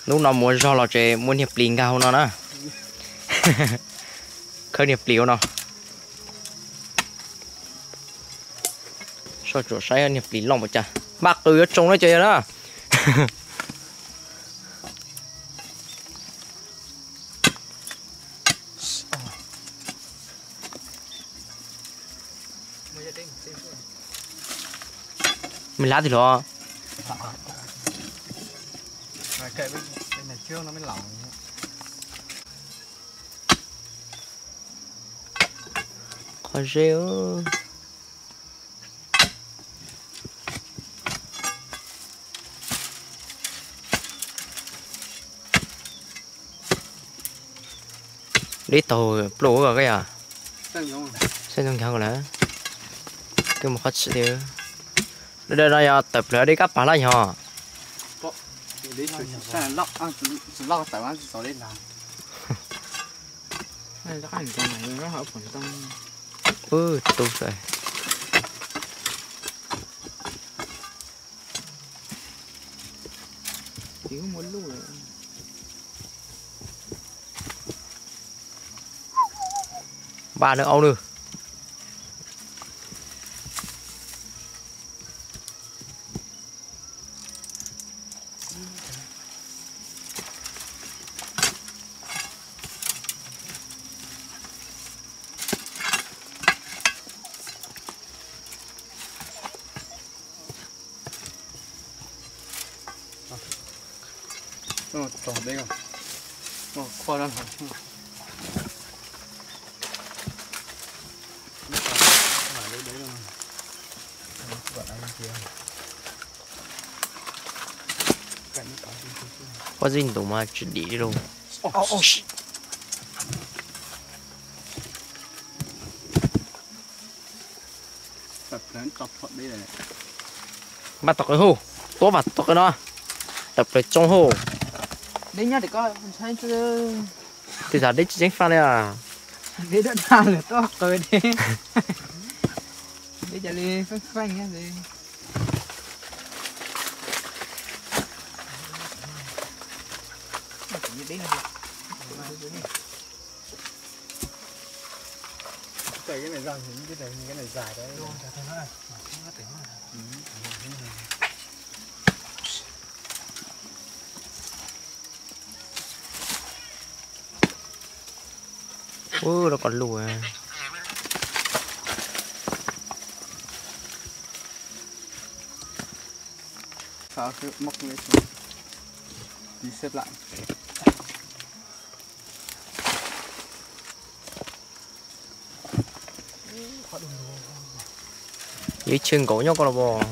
Hnub no mus ua zog los ces muaj niag plis nkag hauv no na. Khawb niag plis hauv no. Soj tsuam saib niag plis loj npaum cas. Npaj qws yuav tsoo na ces yog na. Me lab twg los? Qhov zeb. Deb taug pluj koj yog. Saib ntoo nkag lawm. Twb mus qhov tshwm tiag. Dawm no yog tawm plaws deb kab pas lab yog. Ub, tu. Npaj nawb aub nawb. Pob zeb ntus mas tsis dim li lauj. Npaj tom qws hauj, tuab vam tom qws no, tawm plaws tsoo hauj. Tej zaum deb tsis tseeb faj li. Deb dab tag lawm tuaj qws deb. Deb cas li feeb feeb. Ub, lub ko lug. Yus ib tshwm nkaus nyob ko los as.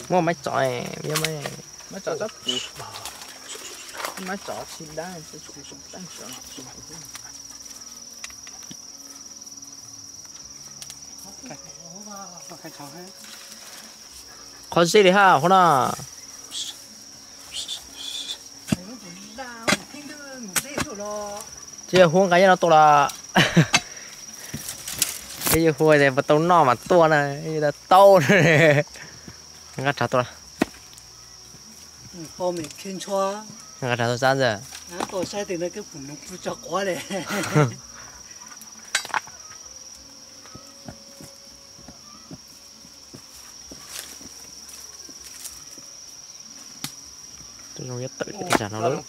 Muaj maiv tsov, maiv tsov tsis dab. Qhov zeb li hab hov na. Tsis yog hu nqa nyob no tuaj los. Yog hu tias puas tau noj mas tuaj na, tau. Nqa rov tuaj. Nqa rov tuaj xab ntawd. Zoo nyob tawm tej zag no lawm.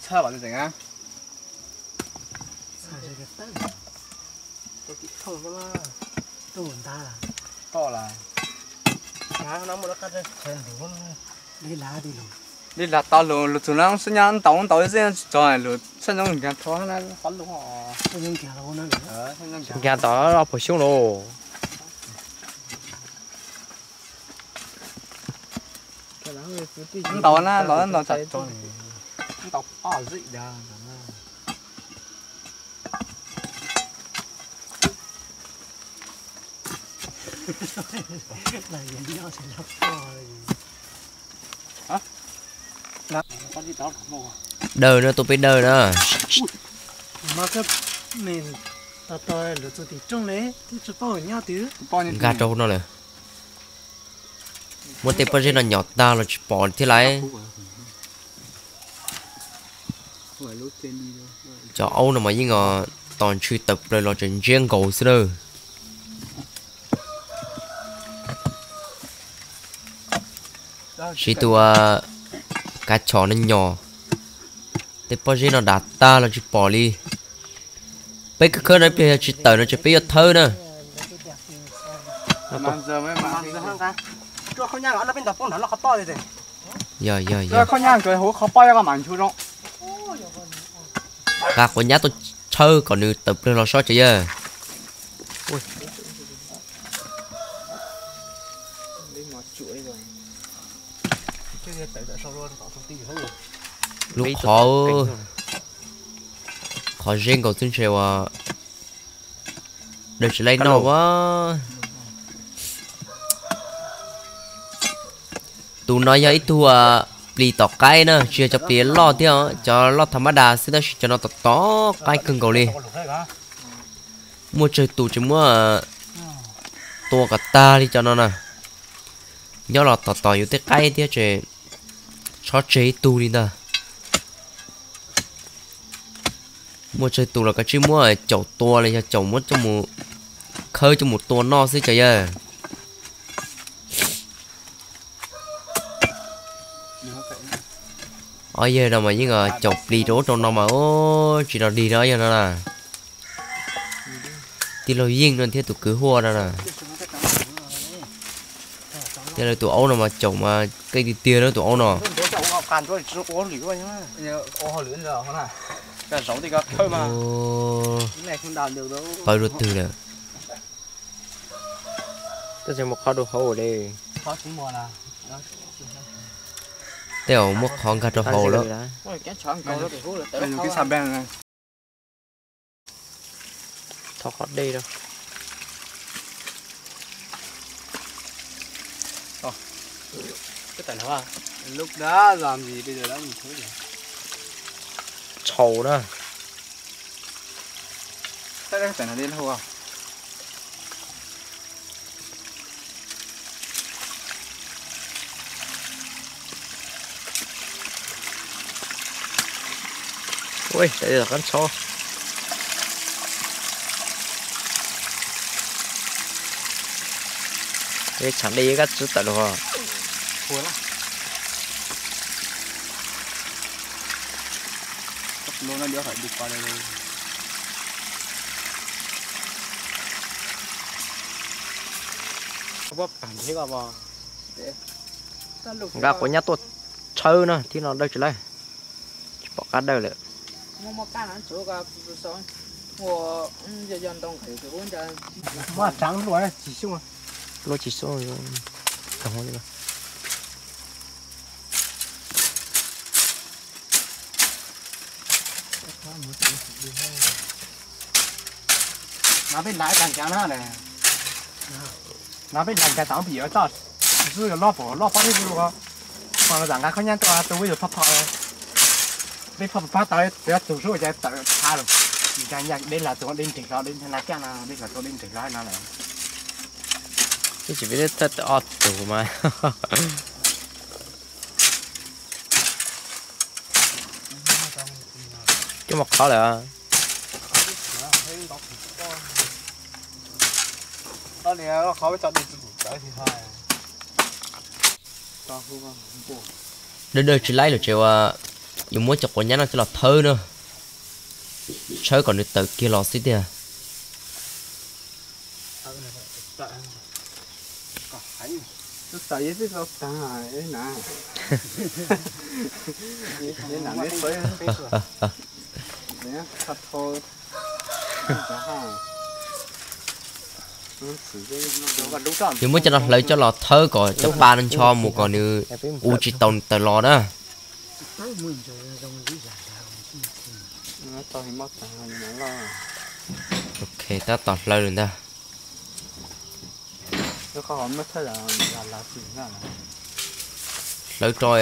Li lag tau lug lug txug no xwb nyab ntaus ntaus xwb tsis txog lug txhaj nyob nkaag rho qhov lug. Nkaag tom ob phaum xyoob lauj. Ntaus na, ntaus, ntaus tsam tso, ntaus poj zim dag. Dawg no, tus peb dawg na. Nkag rau hauv no lawm. Muab tej pob zeb no nyom tag los tsis pom thiab lauj. Cov aub no mas yeej os, tos ntshw tawm plaws los tseem ntsiab nkaus xwb na. Siv tus kav chom no nyom, tej pob zeb no dav tag los tsis pom li. Peb khawb khawb no ib pliag yog tsis tawm no ces peb yuav thawb na. Yog, yog, yog. Nqa quav nyab tuaj tshawb kom nws tawm plaws los sob tso yawg. Lub qhov, qhov zeb nkaus xwb ntshe uas dawb tsis laij noj as. Tus no yog ib tug plis tom qaib na, tsis yog cov plis loj thiab, cov loj tham mab das xwb tab sis cov no tom tom qaib kawg nkaus li. Muaj tsawg tus ces muab tua kom tag li cov no na. Nyob los tom tom yus tej qaib thiab ces txhob tseg ib tug li ntag. Muaj tsawg tus los kav tsij muab caum tua los yog caum muab coj mus khawb coj mus tua noj xwb cov yawg. Ob yawg no mas yeej caum plis rau ub rau no mas ub tsis nrog dig rau ob yawg no na. Tij laug Yeej no thiab tus kwv Huaj no na. Thiab lawv tus aub no mas caum mas keej tiag tiag na tus aub no. Paub rau twg lawm. Tej zaum muab qhov nkag rau hauv lawm. Thov qhov dej rau. Tshau na. Ui, qab tshau. Tshav dej kab tsib tawm los. Nqa quav nyab tuaj tshawb na, thib no dawb tsis laij, tsis pom qab dawb lawm. Luaj tsis xub. No peb lav cas ncav na, no peb lav ncav tom pim yuav toj xwb, loj pom loj pob xwb. Ho los nqa khaub nyab tuaj tus ib yus phoj phoj, dej phoj pab tau, txog tus xub cas tawm tshav lawm. Dej los tus dej nres hlo, dej na kaj no dej los tus dej nres hlo no lawm. Twb tsis peb thawj tawm ob tug mas. Coj mus qhov lawm. Dawb dawb tsis laib lawm ces ua, yuav muab cov quav nyab no coj los thawb na, tshawb kom nws tawm kiag los xwb tiag. Yuav muab cov no hlawv coj los thawb kom cov pa no ncho mus kom nws u tsis tau nws tawm los na. Ok, tab tom hlawv lawm ntag. Hlawv rau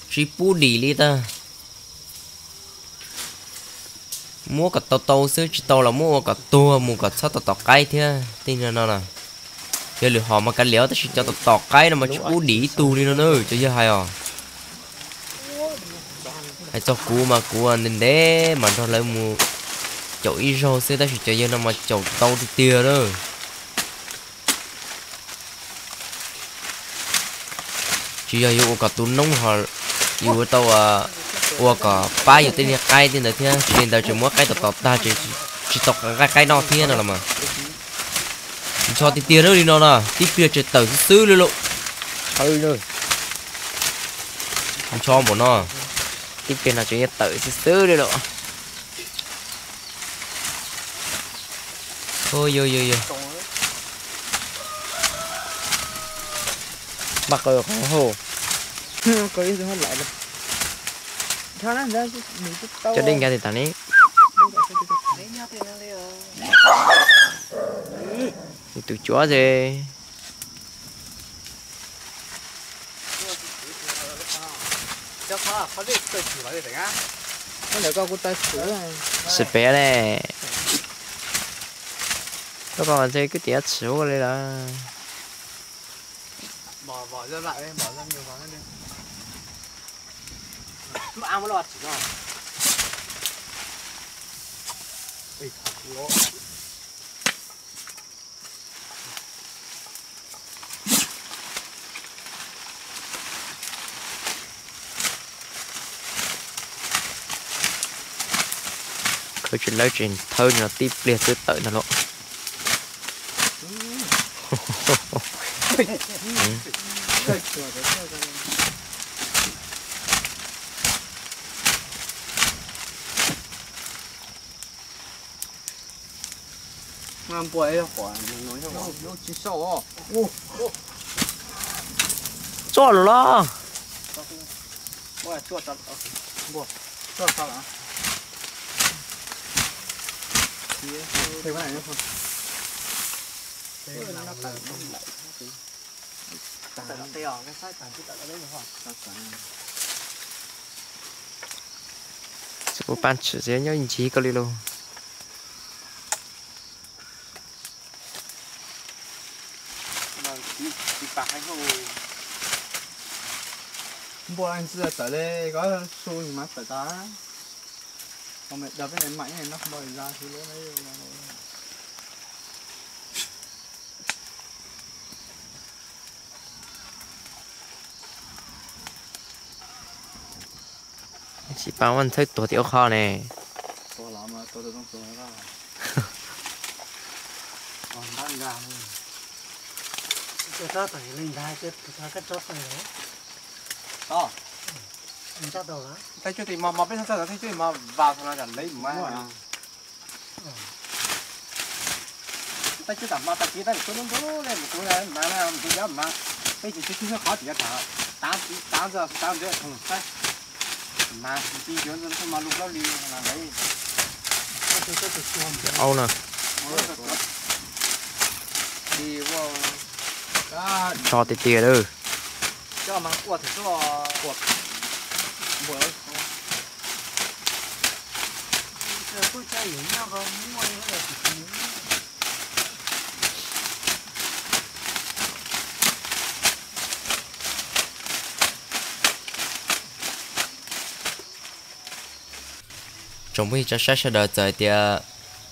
tsis pub dim li tag. Muab kom tau tau xwb, tsis tau los muab ua kom tuag mus kom txhob tau tom qaib thiab tej no no na. Yog lwm hom mas kav liam, tab sis cov tom tom qaib no mas tsis pub dim ib tug li no na, cov yawg hais os. Hais txog kuv mas kuv ntev ntev mas nrog lawv mus caum ib zaug xwb, tab sis cov yawg no mas caum ntau tiag tiag na. Tsis yog yuav ua kom tu noob ho, yus tau ua kom pab yus tej niag qaib tej ntawd thiab, tsis li ntawd tseem muab qaib tom tom tag, tsis tau nqaij qaib noj thiab no los mas. Ncho tiag tiag li no na, tib pliag tseem tawm xwb xwb li lauj. Ncho npaum no, tib pliag no tseem tawm xwb xwb li lauj. Npaj qw qhov hauj. Cov dej nkag tim tas ne. Tus cuav ces. Sim pem ne. Koj koj ntshe kwj tiav tshwm ua li lawm. Khawb tsis lawb tsis thawb no tib pliag twb tawm ntag lauj. Txoj lawm los. Tsis pub pab tshwm xwb nyob ncig koj li lauj. Npua ntxi tawm li ko, su mas tawm tas. Peb mam no npua za xwb lub. Sis pas muab ntxhawb tuag tim ub qho ne. Tab sis tam hmo tag kis tab sis kuv ntub ntub li mus kuv mas ntub yov mas peb tsis tsis qhov tsis yov tas, tav ntxo tav ntxo thoom saib mas tsis yuav ntxo mas lub plaub li mas lawv. Au na. Tso tiag tiag lawm. Tsoom phooj ywg tsav saib sawv daws, txawm hais tias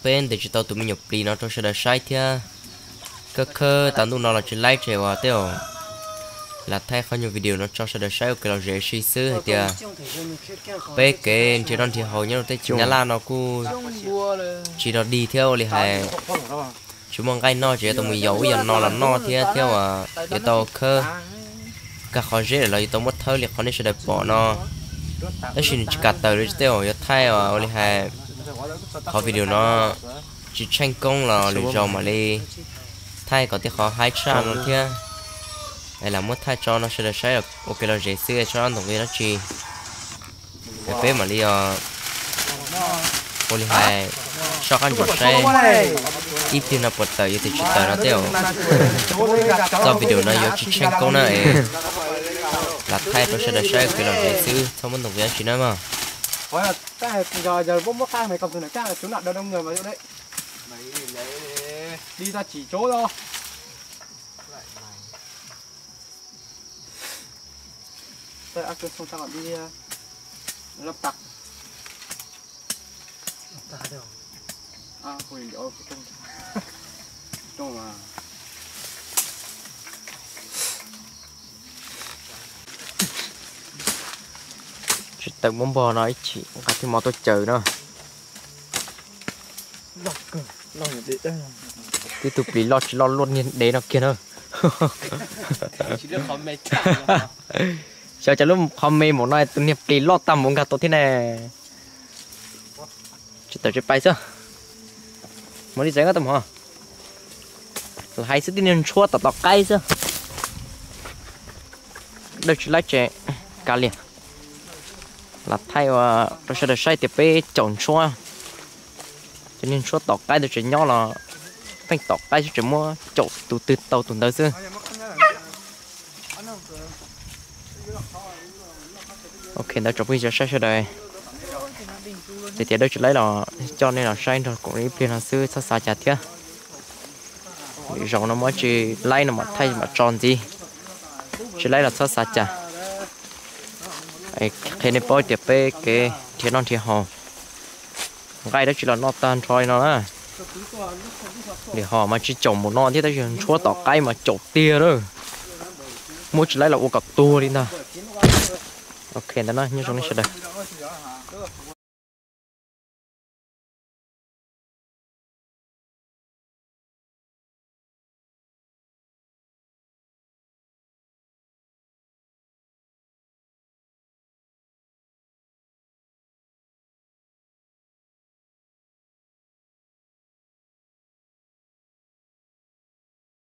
peb ntes tsis tau tus me nyuam plis no rau sawv daws saib thiab, khawb khawb tas ntuj no los tsis laib ces uas tej zaum lam thaij qhov nyuag video no tso sawv daws saib ua kev lom zem si xwb hais tias peb kev nrhiav noj nrhiav haus nyob rau teb chaws Nyab Laj no kuj tsis dog dig thiab ua li hais tsis muaj nqaij noj ces yuav tau mus yaum ub yaum no los noj thiab thiab uas yuav tau khawb kag qhov zeb lawm los yuav tau muab thawb li qhov nej sawv daws pom no. Tab sis nws tsis kam tawm li tej zaum yuav thaij ua li hais qhov video no tsis tsheej koob los lwm zaus mam li thaij kom tej qhov haib tshaj no thiab. Es lam muab thaij tso no sawv daws saib ua kev lom zem xwb tsob ntoo dab tsi. Es peb mam li os, ua li hais soj qab ntsuam saib ib pliag no puas tawm yuav tias tsis tawm no tej zaum txoj video no yuav tsis tsheej koob na es lam thaij rau sawv daws saib ua kev lom zem xwb txhob muab ntoo dab tsi na mog. Li tag tsis tsaub los Tsis tawm muab npog no ib chim nqa tib mov tuaj caws na. Tib tug plis loj tsis loj luaj niag dev no kiag na. Xyov cov lub qhov me mus no tus niag plis loj tag mus nkag tau thiab ne. Tsis tawm tsis pais xwb. Mus li tsev tus mov. Lam hais xwb tib niag ntshuab tom tom qaib xwb. Dawj tsis laib tsev kav liam. Lam thaij ua rau sawv daws saib tias peb caum ntshuab, cov niag ntshuab tom qaib ntawd tseem nyob los pheej tom qaib xwb, tseem muab caum tus twg tau tus ntawd xwb. Ok ntawd tsoom phooj ywg saib sawv daws, tias tias dawj tsis laib los coj nej los saib nrog kuv ib pliag no xwb txhob xav cas thiab. Lwm zaus no muab tsis laib no mam thaij mam tso ntxiv, tsis laib los txhob xav cas. Qhia nej paub tias peb kev nrhiav noj nrhiav haus nqaij dab tsi los noj tag nrho li no na. Lwm hom mas tsis caum mus no thiab tab sis ntshuab tom qaib mas caum tiag lawm. Muab tsis laib los ua kom tuag li ntag. Ok ntawd na nyob zoo nej sawv daws.